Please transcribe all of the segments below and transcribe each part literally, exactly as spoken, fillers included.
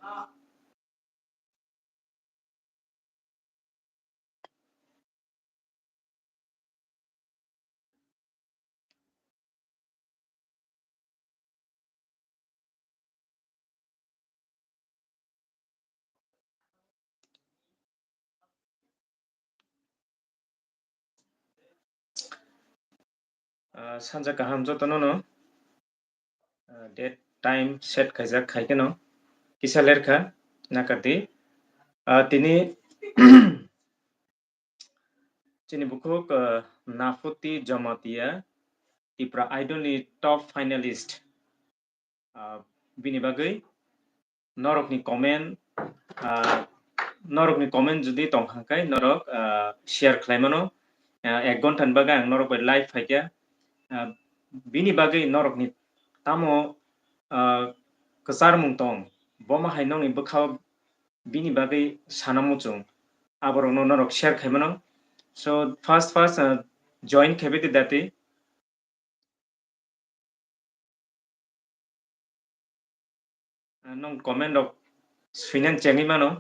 Ah, sanja kaham jotono no. Ah, date time set khaijak khai kheno kisa lerkha nakardi. Ah, tini chini bukhuk, ah, Nafuti Jamatia Tipra Idol ni top finalist. Ah, bini bagwi norokni comment, ah, norokni comment jodi tong kha khe norok, ah, share khlai mano. Ah, ek ghonta ni bagwi ang norok bai live phai kha. Ah, bini bagwi norokni tamo, ah, kwcharmung tong, bo ma hai nokni bwkha o bini bagwi sana muchung, aborokno norok share khai mano. So first first, ah, join khe bai di dati. Ah, nwng comment rok swinan chengwi mano.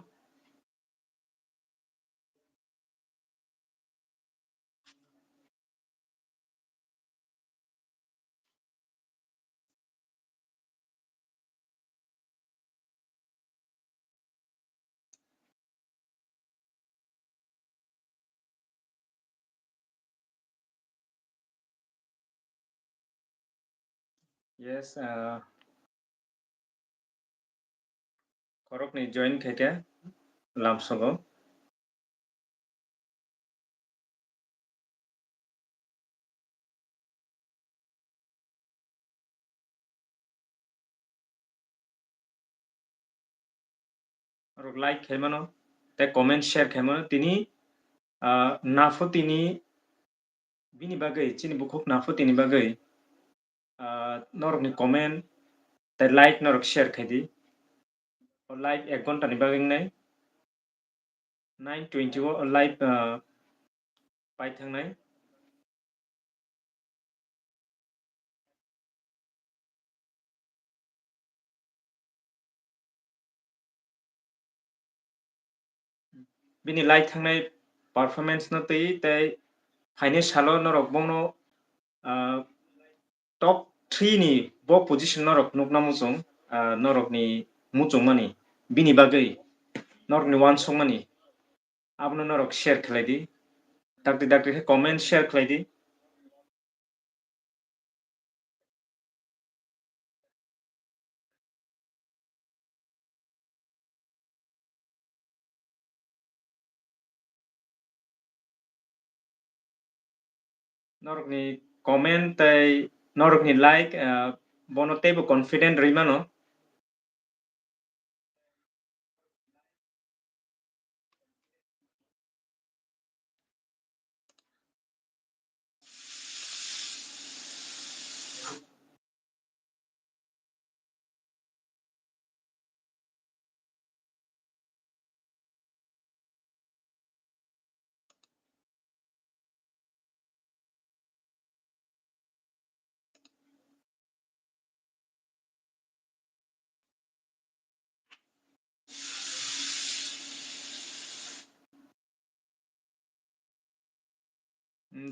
Yes, ah, khoroknwi join khaikha lamsogo. Norok like khai mano, tei comment share khai mano. Tini, ah, Nafuti ni, bini bagwi, chini bukhuk Nafuti ni bagwi, ah, norokni comment tei like norok share khai di. O live ek ghonta ni bagwi wngnai. Nine twenty o live, ah, pai thangnai. Bini lai thangnai performance no twi tei phainai salo norok bono, ah, top three ni bo position norok nukna muchung, ah, norokni muchungmani, bini bagwi norokni uansukmani, abono norok share khlai di, dakti dakti khe comment share khlai di. Norokni comment tei norokni like, ah, bono teibo confident rwi mano.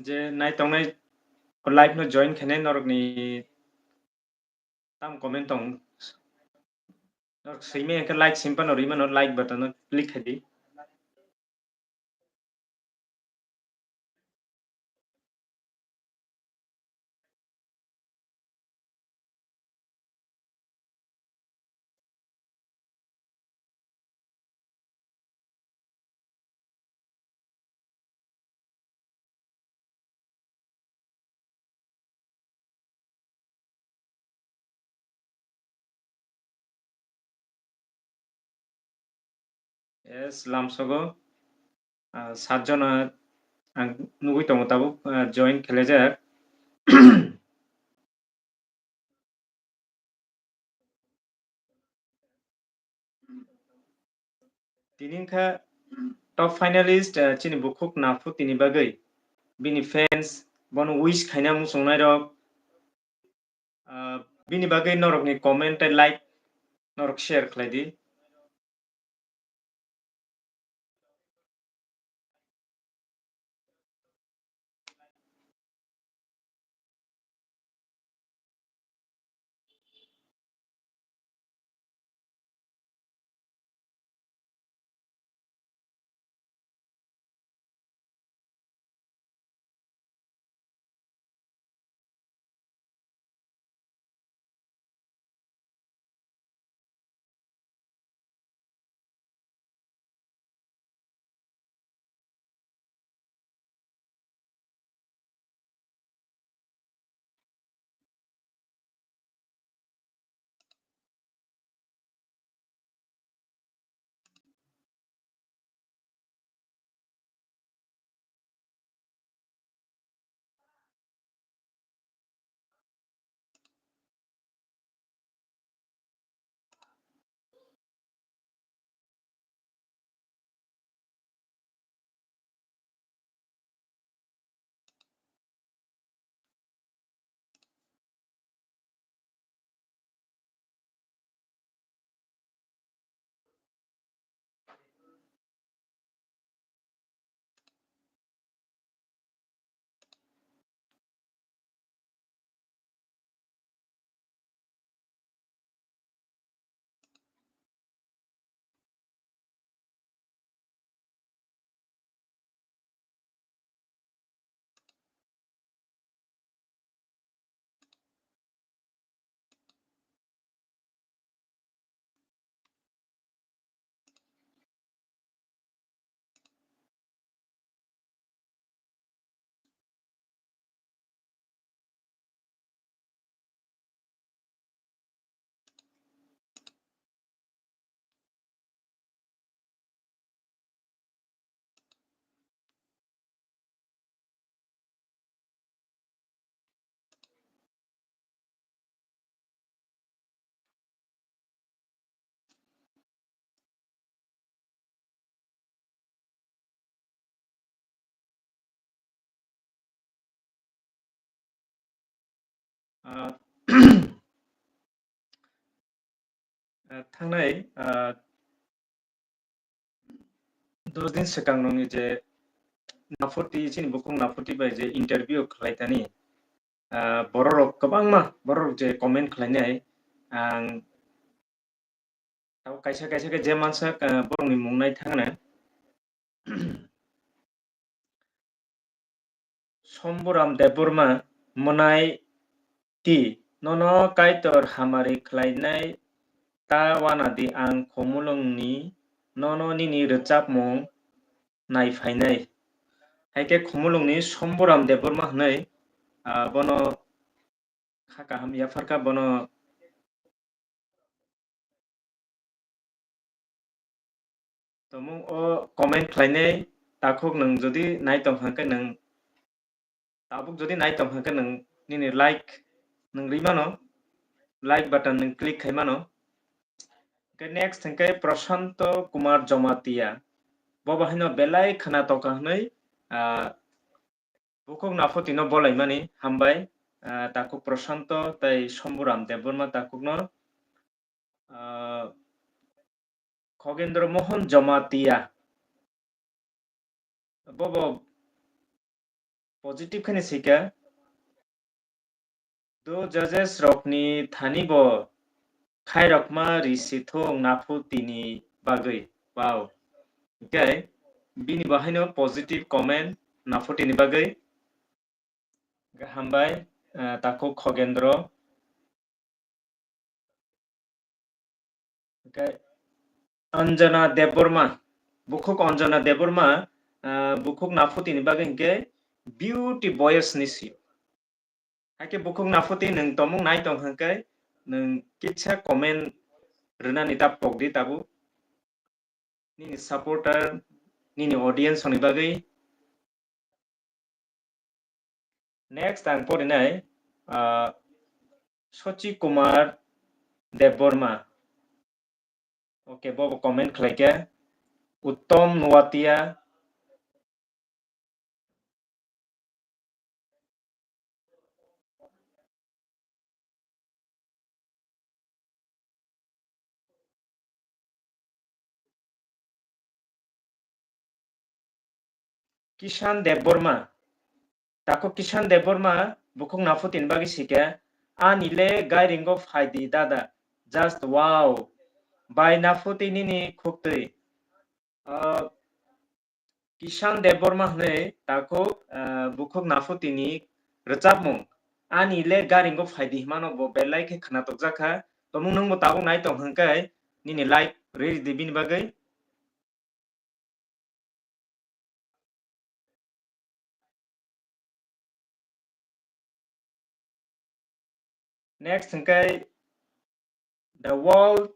Je nai tongnai live no join khainai norokni tam comment tong. Norok swimai hwnkhe like swimphano rwi mano, like button no click khai di. Yes, lamsogo, ah, sat jona ang nugui tongo tabuk, ah, join khlaijak. Tini wngkha top finalist, ah, chini bukhuk Nafuti ni bagwi. Bini fans bono wish khaina muchungnai rok. Ah, bini bagwi norokni comment tei like norok share khlai di. Ah, ah, thangnai, ah, dos din swkang nokni je Nafuti, chini bukhuk Nafuti bai je interview khlai tani, ah, bororok kwbangma, bororok je comment khlainai, ang tabo kaisa kaisa khe je mansa, ah, borokni mung nai thangna. Somburam Debbarma, mwnai ti, nono Kaitor hamari khlainai ta wana di, ang Khumulwngni nono nini rwchapmung nai phainai. Hai khe Khumulwngni Somburam Debbarma hwnwi, ah, bono kha kaham yapharkha, bono Tomung o comment khlainai, takhuk nwng jodi nai tong kha khe nwng, tabuk jodi nai tong kha khe nwng nini like nwng ri mano, like button nwng click khai mano. Khe next hwnkhe Prashanto Kumar Jamatia, bo bo haino belai khwna tongkha hwnwi, ah, bukhuk Nafuti no bolaimani hambai, ah, takhuk Prashanto tei Somburam Debbarma takhukno, ah, Khogendro Mohan Jamatia. Bobo positive khani sika. Do judges rokni thani bo khairokma risi thung Nafuti ni bagwi. Wow. Okay. Bini bahaino positive comment Nafuti ni bagwi. Hambai, ah, takhuk Khogendro. Okay. Anjana Debbarma, bukhuk Anjana Debbarma, ah, bukhuk Nafuti ni bagwi hwnkhe beauty boyes ni sio. Haikhe bukhuk Nafuti nwng tomung nai tong hwnkhe nwng kisa comment rwnani ta pok di tabuk. Nini supporter, nini audience ni bagwi. Next ang porinai, ah, Sochi Kumar Debbarma. Okay, bo bo comment khlai khe. Uttom Nuatia. Kishan Debbarma. Takhuk Kishan Debbarma, bukhuk Nafuti ni bagwi sika, ani le gairingo phaidi dada. Just wow. Bai Nafuti nini khuktwi. Ah, Kishan Debbarma hwnwi takhuk, ah, bukhuk Nafuti ni rwchapmung. Ani le gairingo phaidi himano bo belai khe khwnatok jakha. Tomung nwngbo tabuk nai tong hwnkhe nini like riri di bini bagwi. Next hwnkhe The World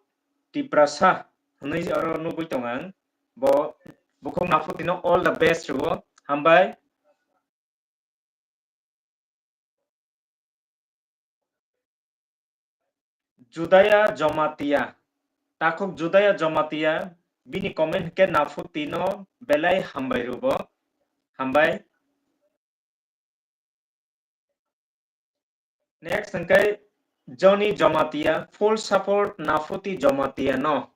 Tiprasa hwnwi oro nugwi tong ang. Bo bukhuk Nafuti no all the best rwo. Hambai. Judaya Jomatia. Takhuk Judaya Jomatia, bini comment hwnkhe Nafuti no belai hambai rwo bo. Hambai. Next hwnkhe Johnny Jomatia, full support Nafuti Jomatia no.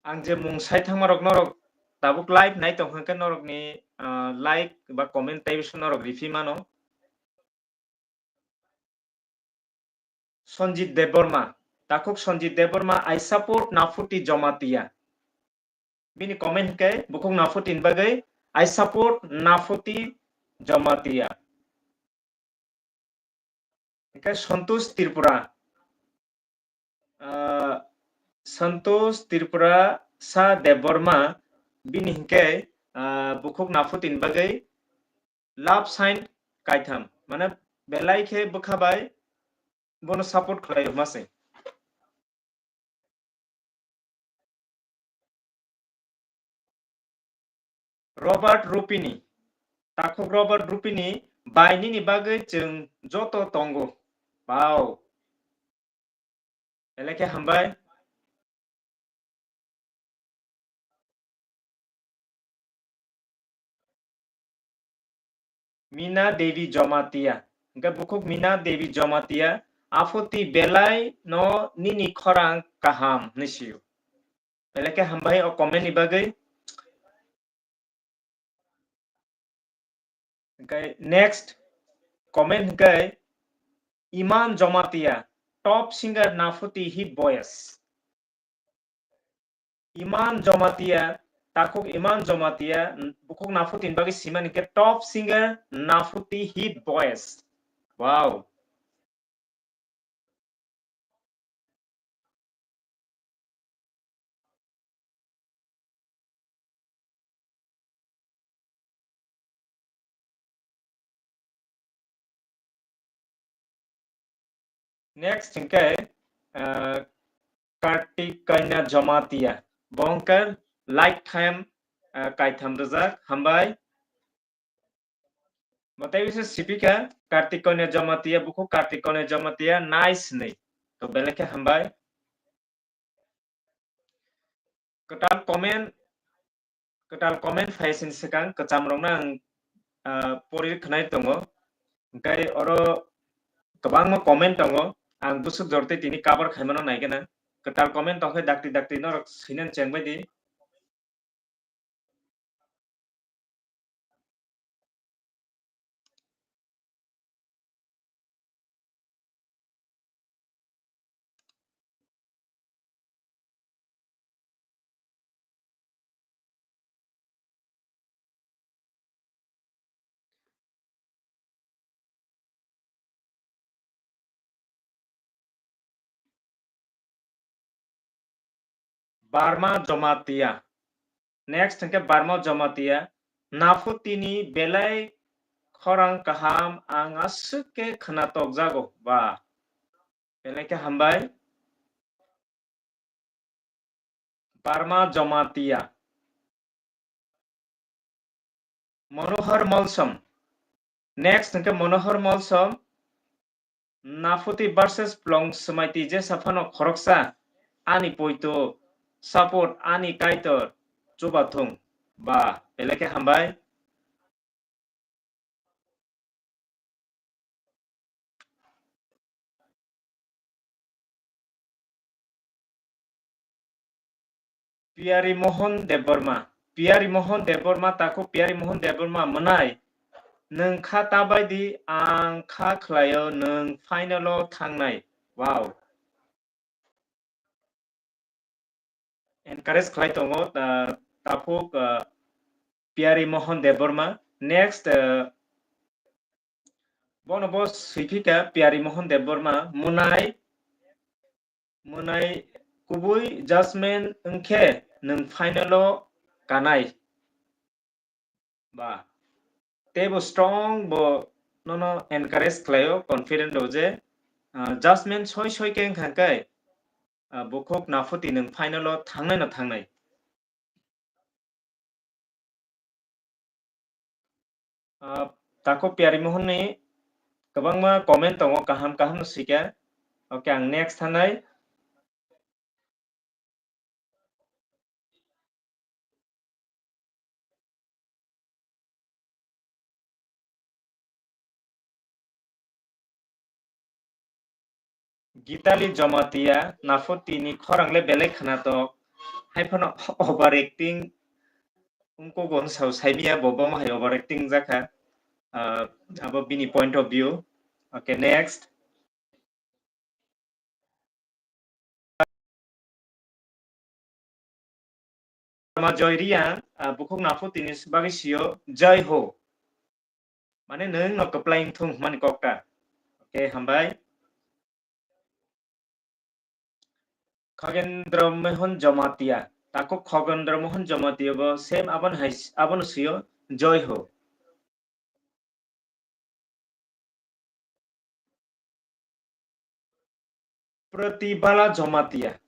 Ang je mung sai thangma rok norok tabuk live nai tong hwnkhe norokni, ah, like ba comment tei bisa norok riphi mano. Sanjit Debbarma, takhuk Sanjit Debbarma, I support Nafuti Jomatia. Bini comment hwnkhe bukhuk Nafuti ni bagwi, I support Nafuti Jomatia. Hwnkhe Santosh Tripura, ah, Santosh Tripura sa Debbarma, bini hwnkhe, ah, bukhuk Nafuti ni bagwi love sign kaitham, mane belai khe bwkha bai bono support khlai rwma se. Robert Rupini, takhuk Robert Rupini, bai nini bagwi chwng joto tongo. Wow. Belai khe hambai. Mina Devi Jomatia, Hingke bukhuk Mina Devi Jamatia, "Aphoti belai no nini khorang kaham," hinui sio. Belai khe hambai o comment ni bagwi. Hingke next comment hingke Iman Jamatia, "Top singer Nafuti hit boys." Iman Jamatia, takhuk Iman Jamatia, bukhuk Nafuti ni bagwi simani khe top singer Nafuti hit boys. Wow. Next hingke, ah, Kartik Kanya Jamatia. Bo hingke like time, ah, kaitham rijak, hambai. Bo tei bisa sipika Kartik Kanya Jamatia, bukhuk Kartik Kanya Jamatia, nice hinui. To belai khe hambai. Kwtal comment, kwtal comment phaisini swkang kwcham rokno ang, ah, pori khwnai tongo. Hingke oro kwbangma comment tongo. Ang bwswk jor tei tini cover khaimano naigena. Kwtal comment tongkhe dakti dakti norok sinan chengbai di. Barma Jamatia. Next hingke Barma Jamatia. Naphutini belai khorang kaham ang aswk khe khwnatok jago ba. Belai khe hambai. Barma Jamatia. Monohar Molsom. Next hingke Monohar Molsom. Nafuti versus Plong Swmaiti jesa phano khoroksa ani poito support ani Kaitor chubathung ba belai khe hambai. Piyari Mohon Debbarma. Piyari Mohon Debbarma, takhuk Piyari Mohon Debbarma mwnai. Nwng kha ta bai di, ang kha khlaio, nwng final o thangnai. Wow. Encourage khlai tongo, ah, takhuk, ah, Piyari Mohon Debbarma. Next, ah, bono bo swiphika Piyari Mohon Debbarma, mwnai, mwnai kubui judgment wngkhe nwng final o kanai. Ba, tei bo strong bo nono encourage khlaio, confident rw je, ah, judgment soi soi khe wngkha khe, ah, bukhuk Nafuti nwng final o thangnai no thangnai. Ah, takhuk Piyari Mohon ni kwbangma comment tongo, kaham kaham no swikha. Okay, ang next thangnai. Gitali Jamatia, Nafuti ni khorang le belai khwnatok. Hai phano overacting wngkuk, on sao saimia bo, bo hai overacting jakha. Ah, abo bini point of view. Okay, next. Ma Joy Riya, ah, bukhuk Nafuti ni bagwi sio, Jai Ho. Mane nwng no kwplai wngthung hwnmani kok ta. Okay, hambai. Khagendra Mohon Jamatia. Takhuk Khagendra Mohon Jamatia bo same abono hai, abono sio, Jai Ho. Pratibala Jamatia.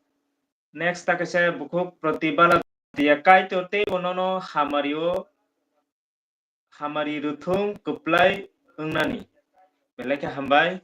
Next ta kaisa bukhuk Pratibala Jamatia. Kaitor tei bonono hamario, hamari rwthung kwplai wngnani. Belai khe hambai.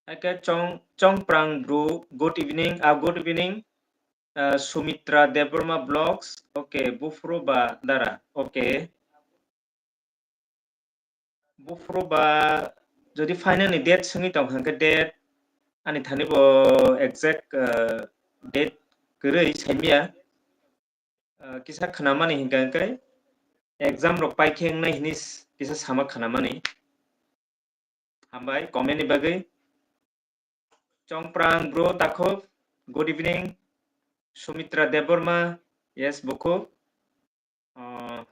Ake Chong, Chongprang bro, good evening, ah, good evening. Ah, Sumitra Debbarma Vlogs, okay, buphuru ba dara, okay. Buphuru ba jodi final ni date swngwi tong hwnkhe date ani thani bo exact, ah, date kwrwi saimya. Ah, kisa khnamani hinkha hwnkhe exam rok paikhe wngnai hini s-, kisa sama khnamani. Hambai comment ni bagwi. Chongprang bro takhuk, good evening. Sumitra Debbarma, yes, bukhuk. Ah,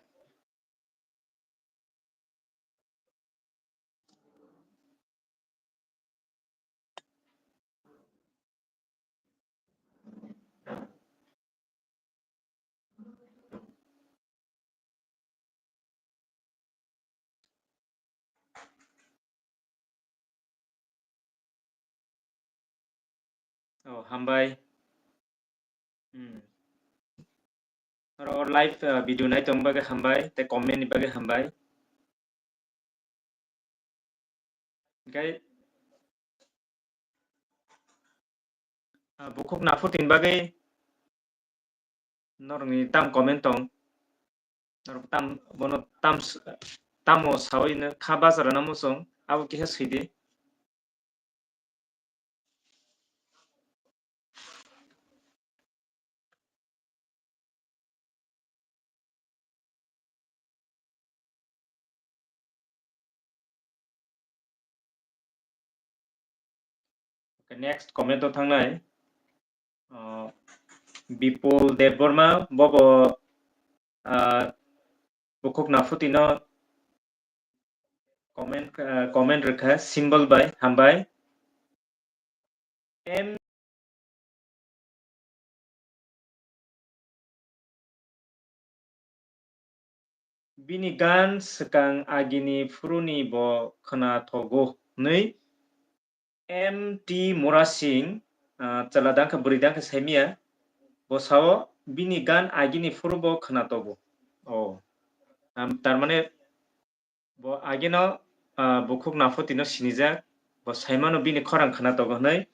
Oh, hambai. Hmm. Oro live, uh, video nai tong bagwi hambai, tei comment ni bagwi hambai. Hingke, ah, bukhuk naphutini bagwi norokni tam comment tong? Norok tam, bono tam s-, tamo sawi no kha bazar na muchung, abo kisa swidi. Next comment o thangnai, uh, Bipul Debbarma, bobo, uh, bukhuk naphutino comment, uh, comment rwkha symbol bai, hambai. M Bini gan swkang agini phuruni bo khwna thogo hwnwi M T Murasing, ah, chwla dangkha bwrwi dangkha saimia, bo sao bini gan agini phuru bo khwna togo. Oh. Am, tarmane bo ageno, ah, bukhuk naphutino sinijak, bo saimano bini khorang khwna togo hwnwi.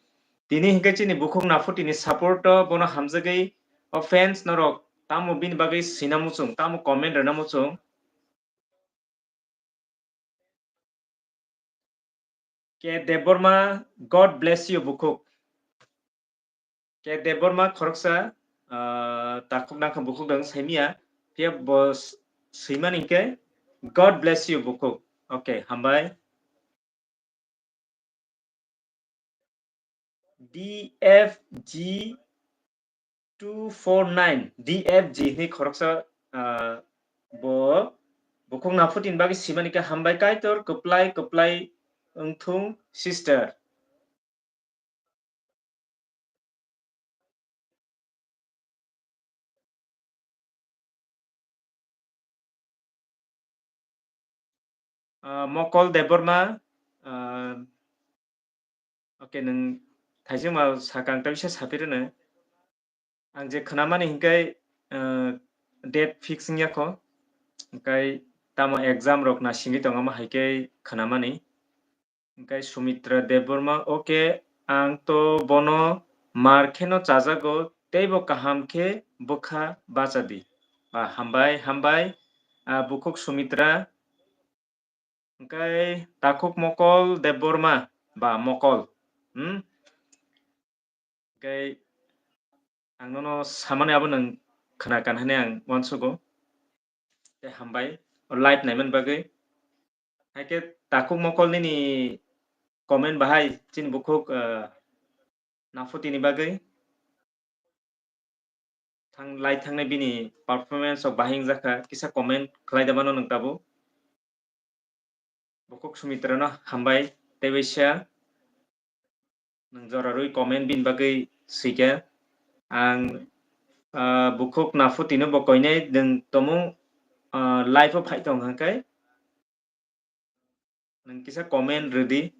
Tini hinkhe chini bukhuk naphutini support o bono hamjagwi o fans norok tamo bini bagwi swina muchung, tamo comment rwna muchung. K Debbarma, God bless you, bukhuk. K Debbarma khoroksa, ah, takhuk nangkha bukhuk dang saimia, phiya bo s-, swimani hinkhe, God bless you, bukhuk. Okay, hambai. D F G two four nine, D F G hwnwi khoroksa, ah, bo bukhuk naphutini bagwi swimani khe hambai kaitor kwplai kwplai wngthung sister. Ah, Mokol Debbarma, ah, okay, nwng thaisingma sakang tei bisa sapirwno. Ang je khwnamani hinkhe, ah, date fix wngya kho, hinkhe tamo exam rok na singwi tongma hai khe khwnamani. Hinkhe Sumitra Debbarma, okay, ang to bono mar kheno chajago, teibo kaham khe bwkha bacha di. Ba, hambai, hambai, ah, bukhuk Sumitra. Hinkhe takhuk Mokol Debbarma, ba, Mokol. Hmm? Hinkhe ang nono samani abo nwng khwna kan hwnwi ang uansugo. Tei hambai, o live naimani bagwi. Hai khe takhuk Mokol nini comment bahai chini bukhuk, ah, naphutini bagwi. Thang-, lai thangnai bini performance rok bahai wngjakha, kisa comment khlai da mano nwng tabuk. Bukhuk Sumitra no hambai tei waisa nwng jora rwi comment bini bagwi swikha. Ang, ah, bukhuk naphutino bo koinai nwng tomung, ah, live o phai tong hwnkhe nwng kisa comment rwdi.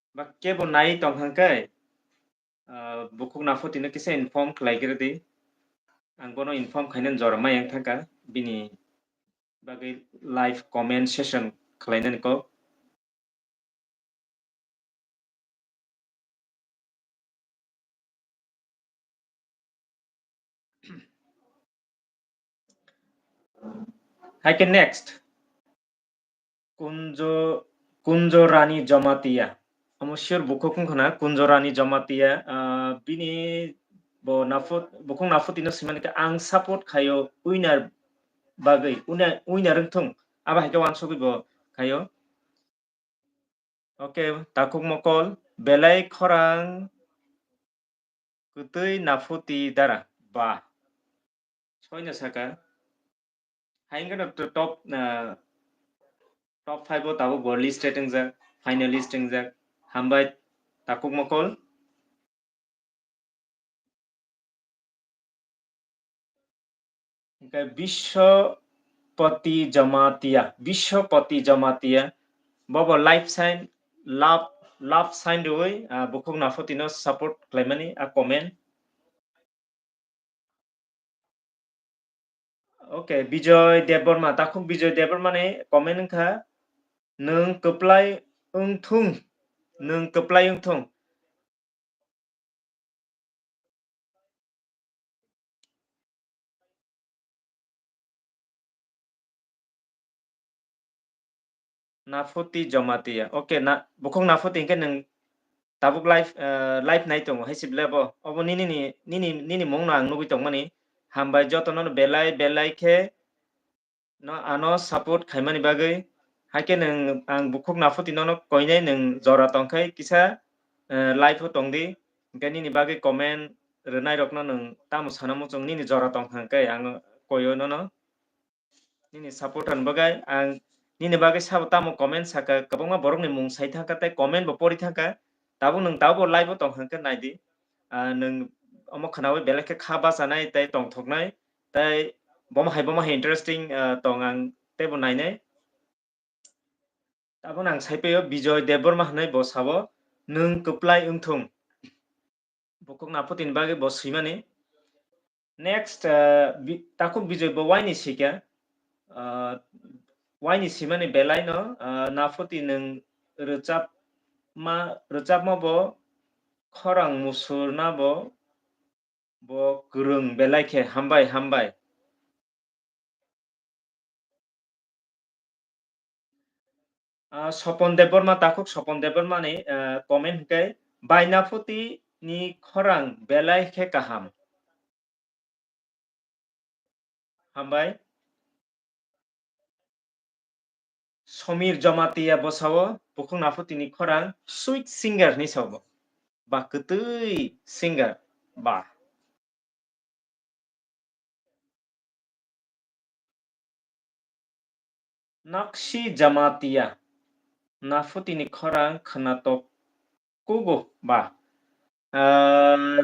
Ba kebo nai tong hwnkhe, ah, bukhuk naphutino kisa inform khlai khe rwdi. Ang bono inform khainani jora mai wng thangkha bini bagwi live comment session khlainani kok. Hai khe next. Kunjo, Kunjo Rani Jamatia. Amo sure bukhuk wngkha na, Kunjo Rani Jamatia, ah, bini bo naphut, bukhuk naphutino swimani khe ang support khaio winner bagwi, winner, winner wngthung. Abo hai khe wansugwi bo khaio. Okay, takhuk mokol, belai khorang kwtwi naphuti dara. Ba. Soino saka. Hai wngkha to top, ah, top five o tabuk bo listed wngjak, finalist wngjak. Hambai takhuk mokol. Hingke Bisyopati Jamatia, Bisyopati Jamatia, bobo life sign, love, love sign rwui, ah, bukhuk naphutino support khlaimani, a comment. Okay, Bijoy Debbarma, takhuk Bijoy Debbarma ni comment wngkha, "Nwng kwplai wngthung, nwng kwplai wngthung." Naphuti Jamatia. Okay, na, bukhuk Naphuti hingke nwng tabuk live, eh, live nai tongo, hai se ble bo. Obo nini, nini, nini, nini mung no ang nugui tongmani. Hambai joto no belai, belai khe no ano support khaimani bagwi. Hai khe nwng, ang bukhuk Naphuti nono koinai nwng jora tongkhai kisa, eh, live o tongdi. Hingke nini bagwi comment rwnai rokno nwng tamo sana muchung nini jora tongkha hingke ang koio nono. Nini support rwna bagwi ang nini bagwi sabo tamo comment saka, kwbangma borokni mung sai thangkha tei comment bo pori thangkha. Tabuk nwng tabukbo live o tong hwnkhe naidi. Ah, nwng omo khwnaui belai khe kha bachanai tei tongthoknai tei bomo hai bomo hai interesting, ah, tong ang teibo nainai. Tabuk ang sai paio Bijoy Debbarma hwnwi bo sabo, "Nwng kwplai wngthung." Bukhuk Naphuti ni bagwi bo swimani. Next, ah, bi-, takhuk Bijoy bo waini sikha, ah, waini simani belai no, ah, Naphuti nwng rwchapma, rwchapma bo khorang musurna bo, bo kwrwng belai khe hambai, hambai. Ah, Sopon Debbarma, takhuk Sopon Debbarma ni, ah, comment hwnkhe, "Bai Naphuti ni khorang belai khe kaham." Hambai. Somir Jamatia bo sao, bukhuk Naphuti ni khorang sweet singer hinwi sao bo. Ba kwtwi singer, ba. Nakshi Jamatia, Naphuti ni khorang khwnatok kugo ba. Ah,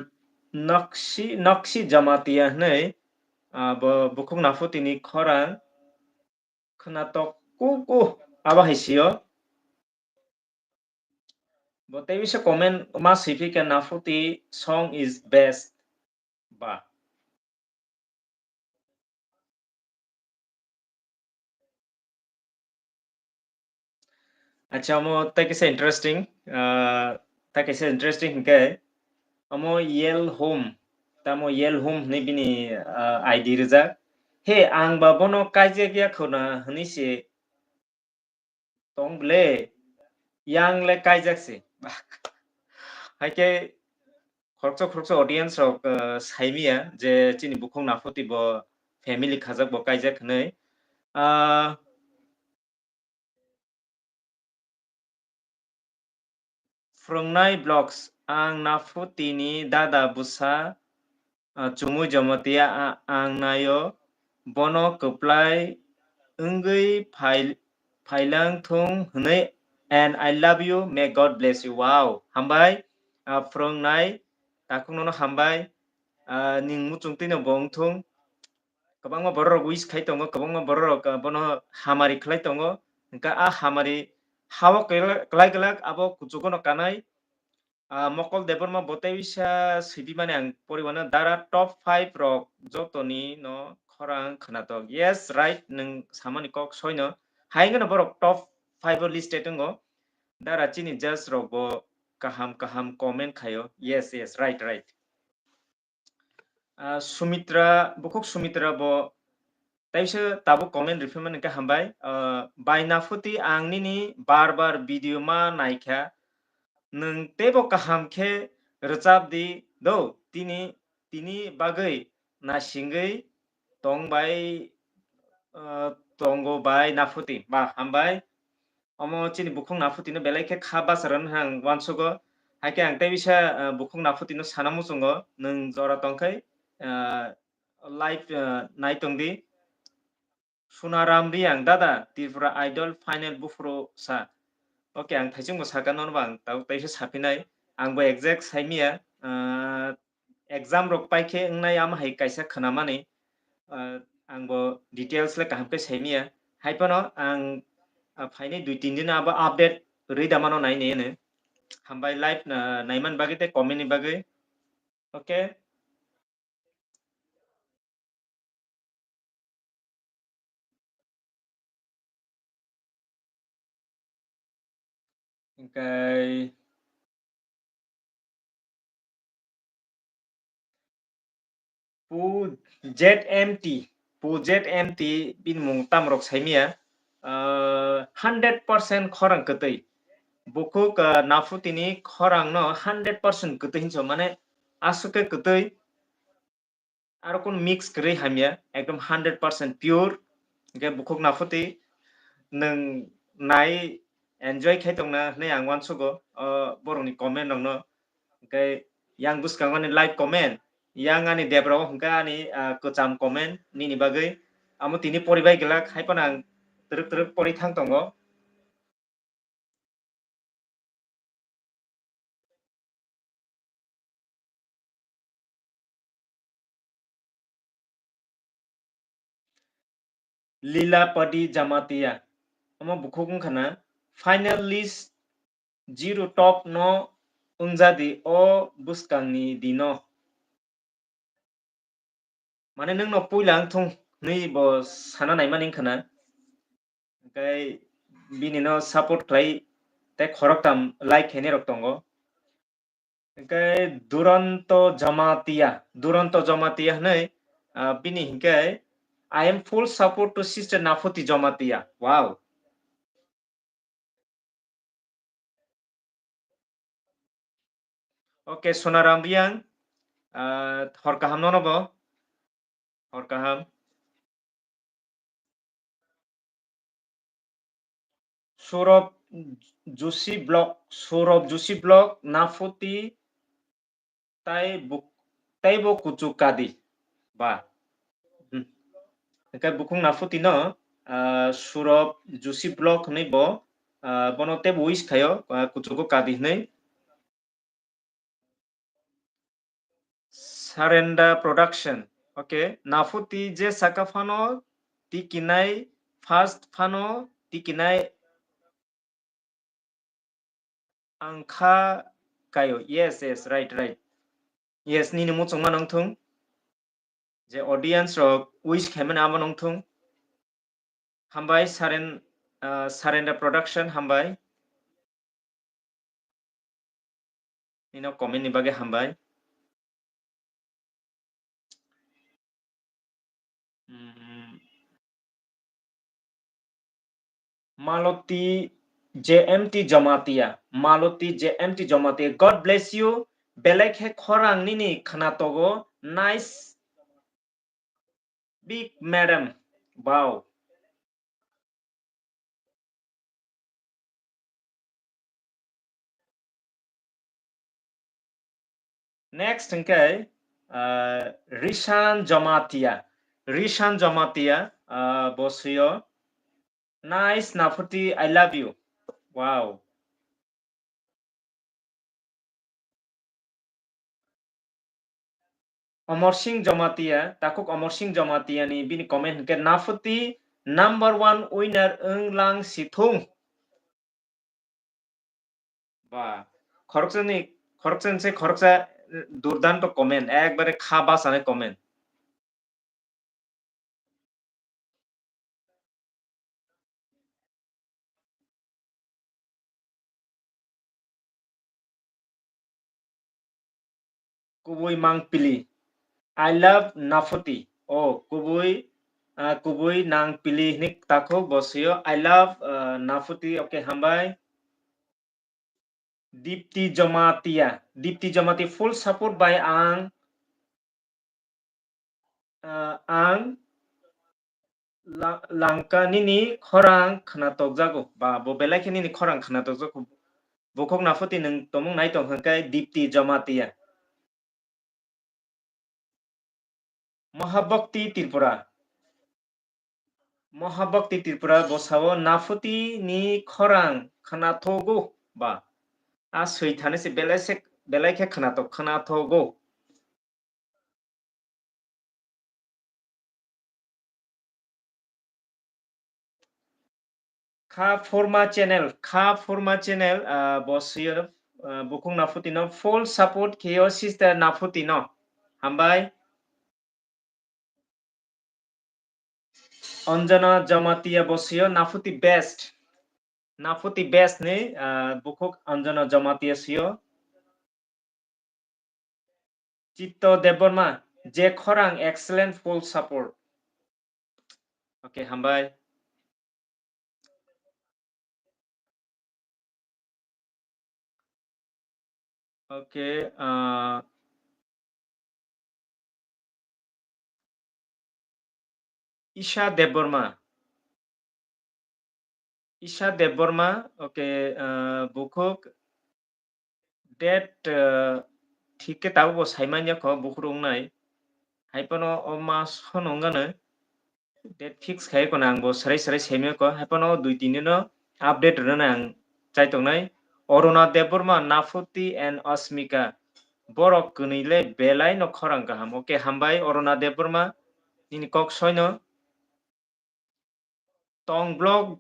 Nakshi, Nakshi Jamatia hwnwi, ah, bo bukhuk Naphuti ni khorang khwnatok kugo abo hai sio. Bo tei bisa comment ma swi phi khe, "Naphuti song is best." Ba. Acha, omo tei kisa interesting, ah, tei kisa interesting hwnkhe, omo Yel Home, tamo Yel Home hwnwi bini, ah, I D rijak. "He, ang ba bono kaijak ya khuna," hwnwi se tong ble, yang le kaijak se. Hai khe khoroksa khoroksa audience rok, ah, saimiya je chini bukhuk Naphuti bo family khajak bo kaijak hwnwi. Ah, Phrwngnai Vlogs, ang Naphuti ni dada bwsa, ah, Chumui Jamatia, a-, ang naio, bono kwplai wngwi phai-, phailang thung hwnwi, and I love you, may God bless you. Wow, hambai, ah, phrwngnai takhuk nono hambai, ah, ning muchung twino bo wngthung. Kwbangma borok rok wish khai tongo, kwbangma borok rok, ah, bono hamari khlai tongo. Hwnkhe a hamari hao kwlai, kwlai glak abo kuchugo no kanai. Ah, Mokol Debbarma bo tei bisa swipi mani ang pori mano, dara top five rok jotoni no khorang khwnatok. Yes, right, nwng samani kok soino. Hai wngkhe no borok top five o listed wngo. Dara chini judge rok bo kaham kaham comment khaio. Yes, yes, right, right. Ah, Sumitra, bukhuk Sumitra bo teisa tabuk comment riphaimani khe hambai. Ah, Bai Nafuti, ang nini bar bar video ma naikha. Nwng teibo kaham khe rwchap di do, tini, tini bagwi nasingwi tong bai, ah, tongo Bai Nafuti. Ba, hambai. Omo chini bukhuk Nafuti no belai khe kha bachar rwna ang uansugo. Hai khe ang tei bisa, ah, bukhuk Nafuti no sana muchungo, nwng jora tong khai, ah, live, ah, nai tong di. Sunaram Riang, dada, Tripura Idol final buphuru sa. Okay, ang thaichung bo saka nono ba ang tau teisa saphinai. Ang bo exact saimiya, ah, exam rok pai khe wngnai ama hai kaisa khwnamani, ah, ang bo details le kaham khe saimiya. Hai phano ang, ah, phainai dui tin din abo update rwi da mano nai nai ano. Hambai live na naiman bagwi tei comment ni bagwi. Okay. Hingkai Pu Z M T, Pu Z M T bini mung tam rok saimiya, ah, hundred percent khorang kwtwi. Bukhuk, ah, Nafuti ni khorang no hundred percent kwtwi hinso, mane aswk khe kwtwi. Aro kunu mix kwrwi hamya, ekdom hundred percent pure. Hingke bukhuk Nafuti nwng nai enjoy khai tongna hwnwi ang uansugo, o borokni comment rokno. Hingke yang bwskango ani like comment, yang ani debra o hwnkhe ani, ah, kwcham comment nini bagwi. Amo tini poribai glak, hai phano ang twrwk twrwk pori thang tongo. Lila Padi Jamatia. Omo bukhuk wngkha na. Final list zero top no wngjadi o bwskangni dino. Mane nwngno puila wngthung hwnwi bo sana naimani wngkha na. Hingke bini no support khlai tei khoroktham like khainai rok tongo. Hingke Duranto Jamatia, Duranto Jamatia hwnwi, ah, bini hingke, "I am full support to Sister Nafuti Jamatia." Wow. Okay, Sonaram Riang, ah, hor kaham nono bo. Hor kaham. Surop Juicy Vlog, Surop Juicy Vlog, Nafuti, tai buk-, taibo kuchuk kadi. Ba. Hmm. Hingke bukhuk Nafuti no, ah, Surop Juicy Vlog hwnwi bo, ah, bono teibo wish khaio, ah, kuchugo kadi hwnwi. Surrender Production. Okay. Nafuti je saka phano tikinai, first phano tikinai angkha kayo. Yes, yes, right, right. Yes, nini muchungma nongthung. Je audience rok wish khaimani abo nongthung. Hambai Saren-, ah, Surrender Production, hambai. Nino comment ni bagwi hambai. Mm. Maloti J M T Jamatia, Maloti J M T Jamatia, God bless you. Belai khe khorang nini khna togo, nice. Big madam. Wow. Next hingke, ah, Rishan Jamatia. Rishan Jamatia, ah, bo sio. Nice, Nafuti, I love you. Wow. Omor Singh Jamatia, takhuk Omor Singh Jamatia ni bini comment hingke, "Nafuti number one winner wng lang sithung." Ba, khoroksa ni, khoroksa ni se khoroksa, eh, durdanto comment, ekbare kha bachani comment. Kubui mangpili. I love Nafuti. O, kubui, ah, kubui nang pili hini takhuk bo sio. I love, ah, Nafuti. Okay, hambai. Dipti Jamatia. Dipti Jamatia full support by ang, ah, ang la-, langka nini khorang khna tokjago. Ba, bo belai khe nini khorang khna tokjago. Bukhuk Nafuti nwng tomung nai tong hwnkhe Dipti Jamatia. Mahabhakti Tripura. Mahabhakti Tripura bo sao Nafuti ni khorang khna thogo ba. A swi thani se belai se, belai khe khna to, khna thogo. Kha Forma channel, Kha Forma channel, ah, bo sio, ah, Bukhuk Nafuti no full support khe o sister Nafuti no. Hambai. Anjana Jamatia bo sio Nafuti best. Nafuti best ni, ah, Bukhuk Anjana Jamatia sio. Chitto Debbarma, je khorang excellent full support. Okay, hambai. Okay, ah, Isha Debbarma. Isha Debbarma, okay, ah, Bukhuk date, ah, thik khe tabuk bo saimanya kho Bukhuk wngnai. Haiphano o mas hono wngano. Date fix khai kono ang bo serai serai saimanya kho. Haiphano dui tin dino update rwnani ang chai tongnai. Aruna Debbarma, Nafuti and Asmika. Borok kwnwi le belai no khorang kaham. Okay, hambai Aruna Debbarma. Nini kok soino. Tong blog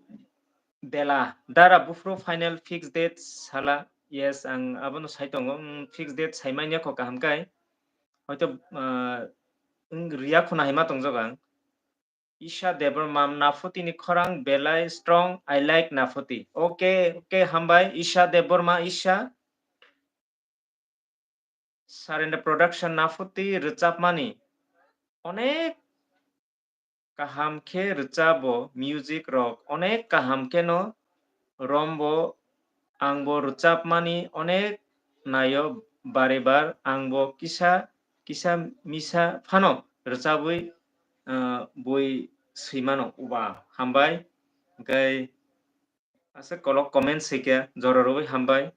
dela. Dara buphuru final fix date sala. Yes, ang abono sai tongo. Mm, fix date saimanya kho kaham kai. Hoito, ah, wng riya khuna haima tongjak ang. Isha Debbarma, Nafuti ni khorang belai strong. I like Nafuti. Okay, okay, hambai. Isha Debbarma, Isha. Surrender Production Nafuti rwchapmani onek kaham khe rwchabo, music rok onek kaham kheno rombo, angbo rwchapmani onek naio bare bar, angbo kisa kisa misa phano rwchabwi, ah, bui swimano uba hambai. Hwnkhe aswk kolok comment swikhe jora rwui hambai.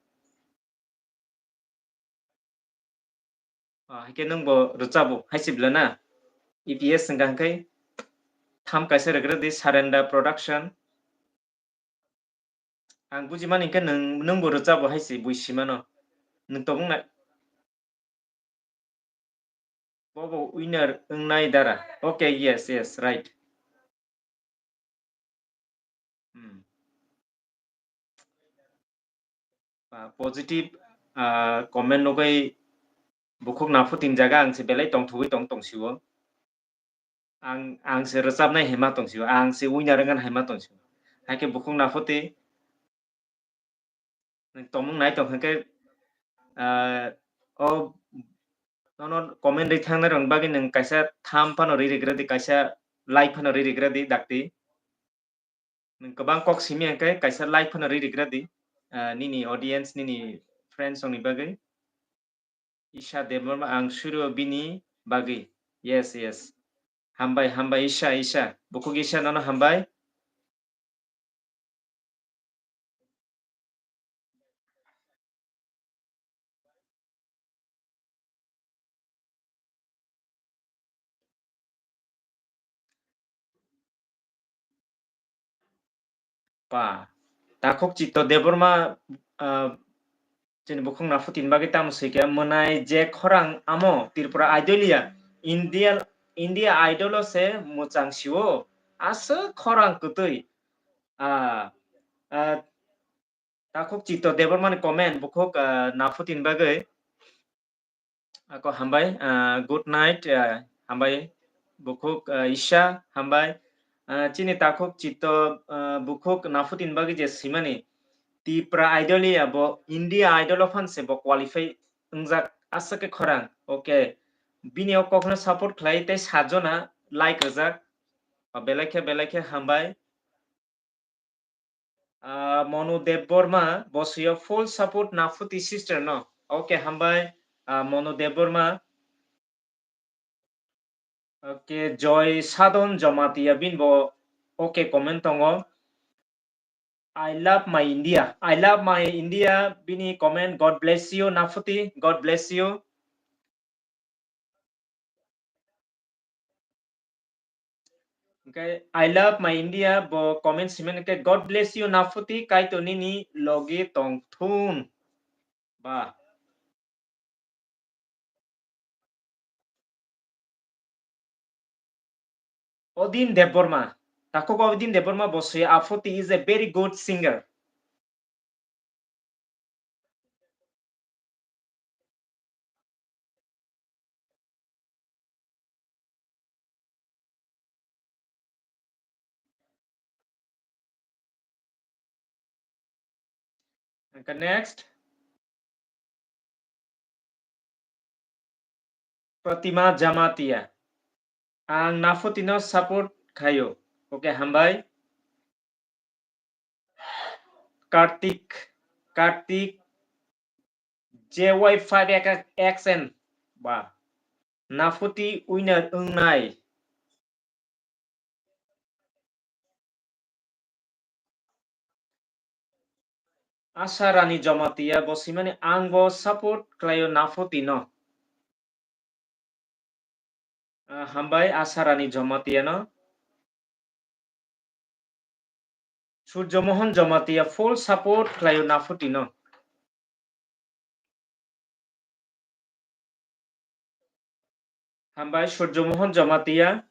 Ah, haikhe nwng bo rwchabo hai se bwla na? E P S wngkha hwnkhe tham kaisa rwgwrwdi Surrender Production. Ang bujimani hwnkhe nwng, nwng bo rwchabo hai se bui simano. Nwng tongmung na? Bobo winner wngnai dara. Okay, yes, yes, right. Hmm. Ah, positive, ah, comment nugwi Bukhuk Nafuti ni jaga ang se belai tongthugwi tong, tongsio. Ang, ang se rwchapnai hai ma tongsio, ang se winner wngkha hai ma tongsio. Haikhe Bukhuk Nafuti nwng tongmung nai tong hwnkhe, ah, o nono comment rwi thangnai rokni bagwi nwng kaisa tham phano rwi rwgwrwdi, kaisa like phano rwi rwgwrwdi dakti. Nwng kwbang kok simi hwnkhe kaisa like phano rwi rwgwrwdi, ah, nini audience, nini friends rokni bagwi. Isha Debbarma, ang suro bini bagwi. Yes, yes. Hambai, hambai, Isha, Isha. Bukhuk Isha, nono hambai. Pa, Takhuk Chitto Debbarma, ah, chini Bukhuk Nafuti ni bagwi tamo swi khe, mwnai je khorang amo Tripura Idol ya, India, India Idol o se mwchang sio, aswk khorang kwtwi. Ah, ah, Takhuk Chitto Debbarma ni comment, Bukhuk, ah, Nafuti ni bagwi. Ako hambai, ah, good night, ah, hambai, Bukhuk, ah, Isha, hambai. Ah, chini Takhuk Chitto, ah, Bukhuk Nafuti ni bagwi je swimani, Tripura Idol ya bo India Idol o phan se bo qualify wngjak, aswk khe khorang. Okay. Bini o kokno support khlai tei sajona like rijak. Ah, belai khe, belai khe hambai. Ah, Monu Debbarma, bosio full support Nafuti sister no. Okay, hambai, ah, Monu Debbarma. Okay, Joy Sadon Jamatia bin bo okay comment tongo. I love my India. I love my India. Bini comment, God bless you, Nafuti. God bless you. Okay, I love my India. Bo comment simen ke, God bless you, Nafuti. Kaitor nini logi tongthun. Ba. Odin Debbarma. Takhuk Odin Debbarma bosoi Afuti is a very good singer. Hingke next. Pratima Jamatia. Ang Nafuti no support khayo. Okay, hambai. Kartik, Kartik, J Y five X N. Ba. Nafuti winner wngnai. Asha Rani Jamatia bo simani ang bo support khlaio Nafuti no. Ah, hambai Asha Rani Jamatia no. Surjo Mohan Jamatia full support khlaio Nafuti no. Hambai Surjo Mohan Jamatia.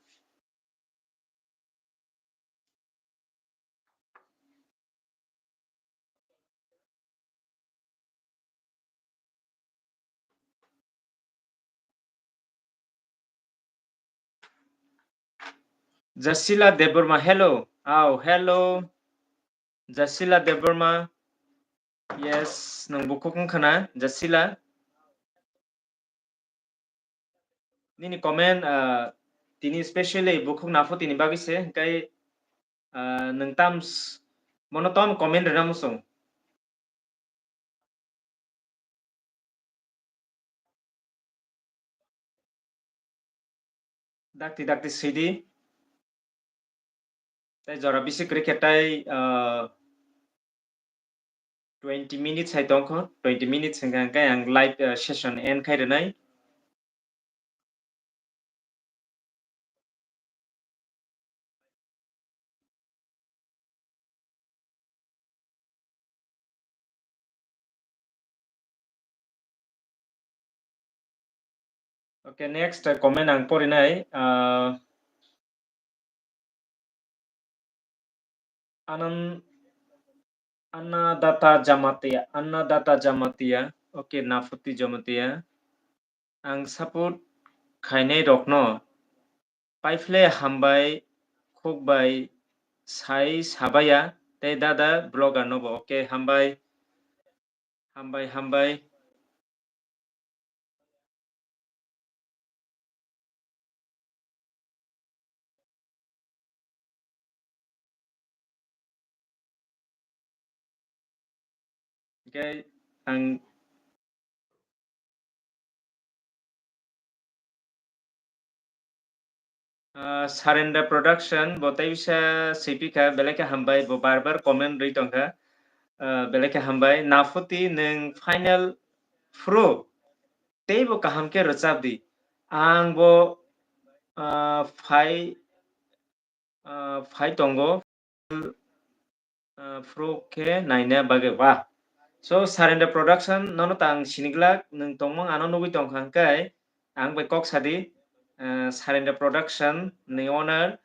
Jasila Debbarma, hello. Aw, hello. Jasila Debbarma. Yes, nang bukhuk wngkha na, Jasila? Nini comment, ah, tini specially bukhuk Nafuti ni bagwi se, hingkai, ah, nwng tams-, bono tom comment rwna muchung. Dakti dakti sidi. Tai jora bisi kwrwi khe tai, ah, twenty minutes hai tongkho, twenty minutes hingkha hingkhe ang live, ah, session end khai rwnai. Okay, next, uh, comment ang porinai, uh, Anan-, Annadatta Jamatia, Annadatta Jamatia, okay, Nafuti Jamatia. Ang support khainai rokno paiphle hambai, khukbai sai sabaya, tei dada vlogger nobo, okay, hambai, hambai, hambai. Hingke ang, ah, Surrender Production bo tei bisa sipikha, belai khe hambai, bo bar bar comment rwi tongkha, ah, belai khe hambai. Nafuti nwng final phuru teibo kaham khe rwchap di. Ang bo, ah, phai, ah, phai tongo, ah, phuru khe naina bagwi ba. So, Surrender Production, nono ta ang siniglak, nwng tongmung ano nugwi tongkha hwnkhe, ang bai kok sadi, ah, Surrender Production ni owner,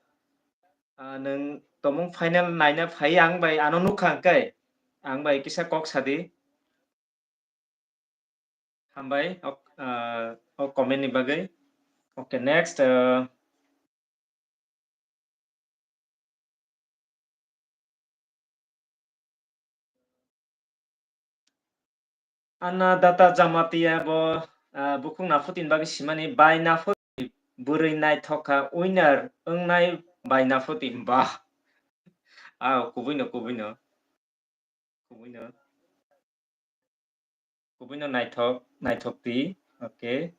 ah, nwng tongmung final naina phai ang bai ano nukha hwnkhe, ang bai kisa kok sadi. Hambai, ok, ah, o comment ni bagwi. Okay, next, ah, Annadatta Jamatia bo ah, bukhuk Naphutini bagwi simani, bai Naphuti bwrwi naithok kha, winner wngnai bai Naphuti. Bah. Ah, kubuino, kubuino. Kubuino. Kubuino naithok, naithok twi. Okay.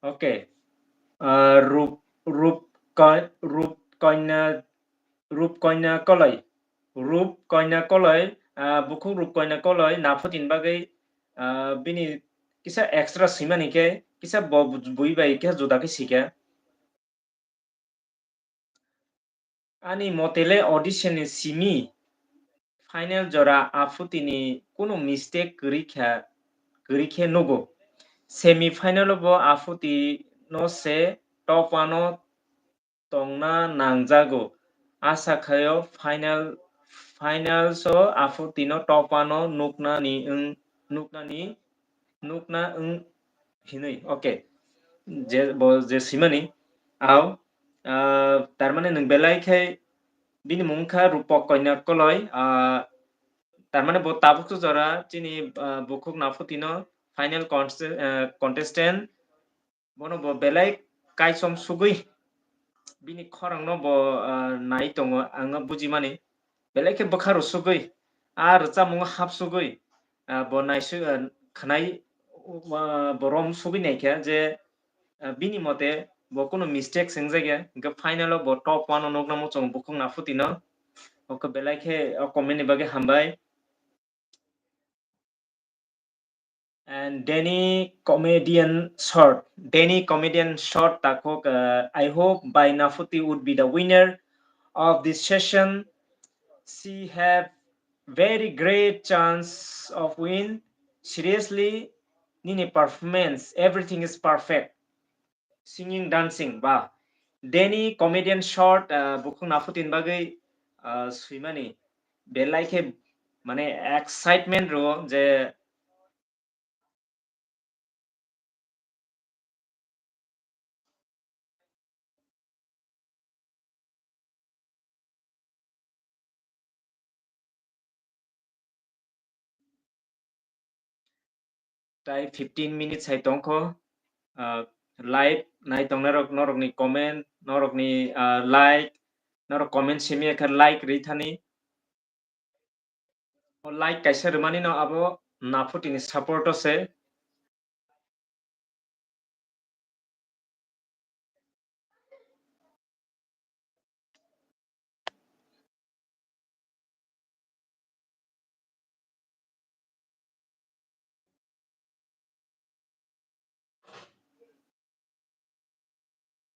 Okay. Ah, Rup, Rup Koi-, Rup Koina, Rup Koina Koloi. Rup Koina Koloi, ah, bukhuk Rup Koina Koloi, Naphutini bagwi, ah, bini kisa extra swimani khe, kisa bo bui bai khe juda khe sikha. Ani motele audition ni simi final jora Aphutini kunu mistake kwrwi kha, kwrwi khe nugo. Semi final o bo Aphuti no se top one o tongna nangjago. Asa khaio final, finals o Aphutino top one o nuknani wng, nuknani, nukna wng hinwi. Okay. Je, bo je simani, au, ah, tarmane nwng belai khe bini mung kha Rupak Koina Koloi, ah, tarmane bo tabuk jora chini, ah, bukhuk Naphutino final const-, ah, contestant, bono bo belai kaichom sugwi bini khorangno bo, ah, nai tongo, ang no bujimani. Belai khe bwkha rw sugwi, ah, rwchapmung hap sugwi, ah, bo naisuk, ah, khwnai, ah, bo rom sugwi naikha je, ah, bini mote bo kunu mistake se wngjakya, hwnkhe final o bo top one o nukna muchungo bukhuk Naphutino. Oke, belai khe o comment ni bagwi hambai. And Danny Comedian Short. Danny Comedian Short takhuk, uh, I hope bai Naphuti would be the winner of this session. She have very great chance of win. Seriously, nini performance, everything is perfect. Singing, dancing, ba. Danny Comedian Short, uh, bukhuk Naphutin bagwi, uh, swimani. Belai khe, mane, excitement rwo je Tai fifteen minutes hai tongkho, ah, live nai tongnai rok, norokni comment, norokni, ah, like, norok comment simi ekha like rithani. O like kaisa rwmani no abo Naphutini support o se.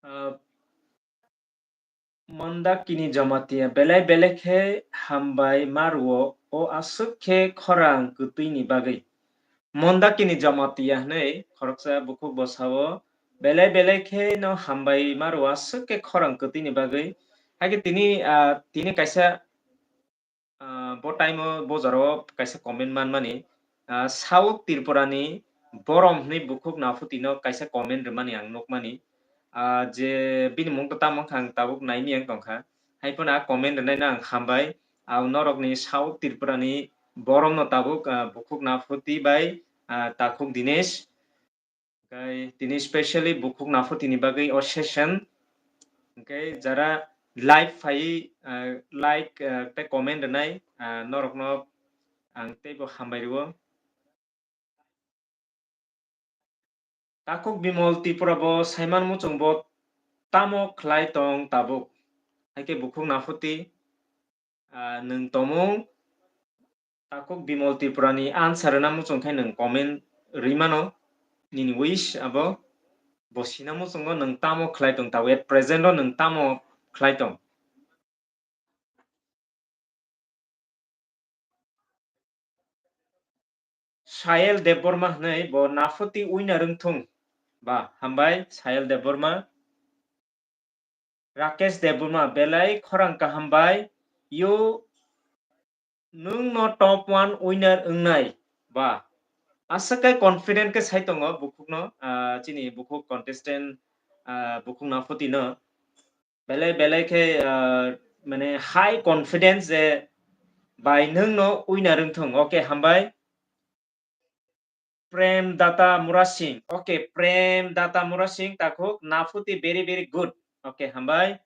Ah, Mandakini Jamatia, belai belai khe hambai ma rwo, o aswk khe khorang kwtwini bagwi. Mandakini Jamatia hwnwi khoroksa bukhuk bwsao, belai belai khe no hambai ma rwo aswk khe khorang kwtwini bagwi. Hakhe tini, ah, tini kaisa Ah, bo time o bo jora o kaisa comment manmani, ah, South Tripura ni Borom hwnwi bukhuk Naphuti no kaisa comment rwmani ang nukmani. Ah, je bini mung to tamo wngkha ang tabuk naimiyang tongkha. Hai phano a comment rwnaino ang hambai. Ah, norokni South Tripura ni Borom no tabuk, ah, bukhuk Naphuti bai, ah, takhuk Dinesh. Hwnkhe tini specially bukhuk Naphuti ni bagwi o session. Hwnkhe jara live phai, ah, like, ah, tei comment rwnai, ah, norokno ang teibo hambai rwo. Takhuk Bimol Tripura bo saiman muchung bo tamo khlai tong tabuk? Haikhe bukhuk Naphuti, ah, nwng tomung Takhuk Bimol Tripura ni answer rwna muchung khe nwng comment rwi mano, nini wish abo bo sina muchungo nwng tamo khlai tong tabuk, at present o nwng tamo khlai tong. Sayal Debbarma hwnwi bo Naphuti winner wngthung. Ba, hambai, Sayal Debbarma. Rakesh Debbarma, belai khorang kaham bai, yo nwng no top one winner wngnai. Ba, aswk khe confident khe sai tongo bukhuk no, ah, chini bukhuk contestant, ah, bukhuk Naphuti no. Belai, belai khe, ah, mane high confidence je Bai nwng no uina rwngthung. Okay, hambai. Prem Data Murasing. Okay, Prem Data Murasing takhuk Nafuti very, very good. Okay, hambai.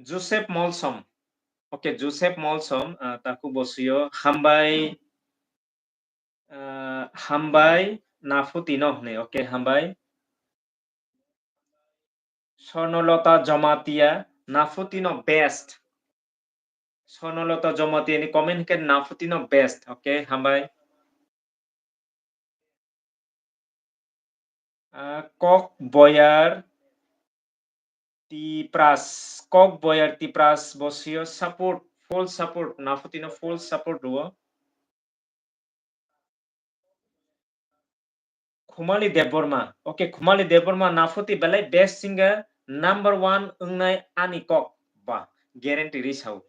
Joseph Molsom. Okay, Joseph Molsom, ah, takhuk bo sio. Hambai, ah, hambai Nafuti no hwnwi. Okay, hambai. Swarnalata Jamatia, Nafuti no best. Swarnalata Jamatia ni comment hwnkhe Nafuti no best. Okay, hambai. Ah, Kok Boyar Tipras, Kok Boyar Tipras bo sio support, full support, Nafuti no full support rwo. Khumali Debbarma. Okay, Khumali Debbarma, Nafuti belai best singer number one wngnai ani kok ba guarantee ri sao.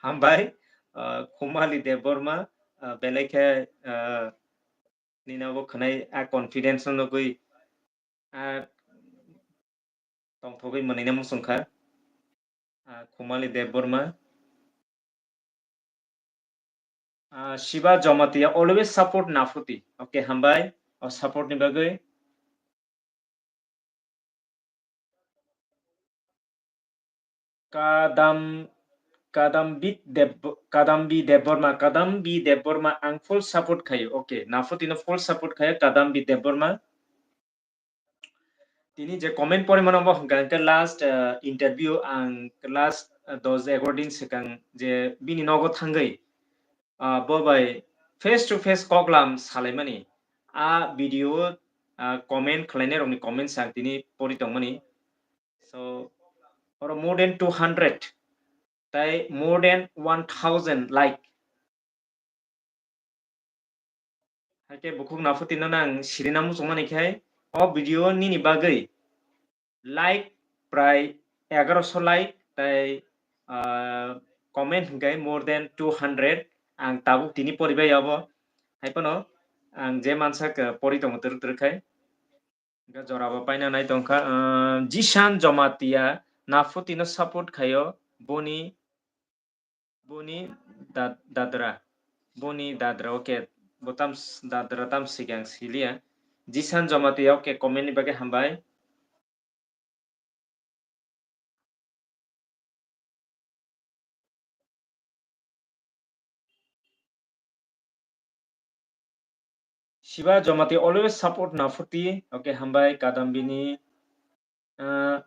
Hambai, ah, Khumali Debbarma, ah, belai khe, ah, nini abo khwnai a confidence no nugwi, ah, tongthogwi mwnwino muchungkha. Ah, Khumali Debbarma. Ah, Shiba Jamatia always support Nafuti. Okay, hambai. O support ni bagwi. Kadam, Kadambi Deb-, Kadambi Debbarma, Kadambi Debbarma, ang full support khayo. Okay, Nafuti no full support khayo, Kadambi Debbarma. Tini je comment pori mano bo hwnkha hwnkhe last, uh, interview ang last, uh, dos egaro din swkang je bini nogo thangwi, uh, bo bai face to face koklam salaimani. A video, uh, comment khlainai rokni comments ang tini pori tongmani. So, oro more than two hundred, tai more than one thousand like. Haikhe bukhuk Nafuti no nang sirina muchungmani khai, o video nini bagwi like prai egaroso like, tai, ah, comment hwnkhe more than two hundred. Ang tabuk tini poribai abo. Haiphano ang je mansak, ah, pori tongo twrwk twrwk khai. Hwnkhe jorabo paina nai tongkha, ah, Jishan Jamatia, Nafuti no support khaio, boni, boni da-, dadra, boni dadra, okay, bo tam s-, dadra tam sikang siliya. Jishan Jamatia, okay, comment ni bagwi hambai. Shiba Jamatia always support Nafuti. Okay, hambai Kadambini. Ah,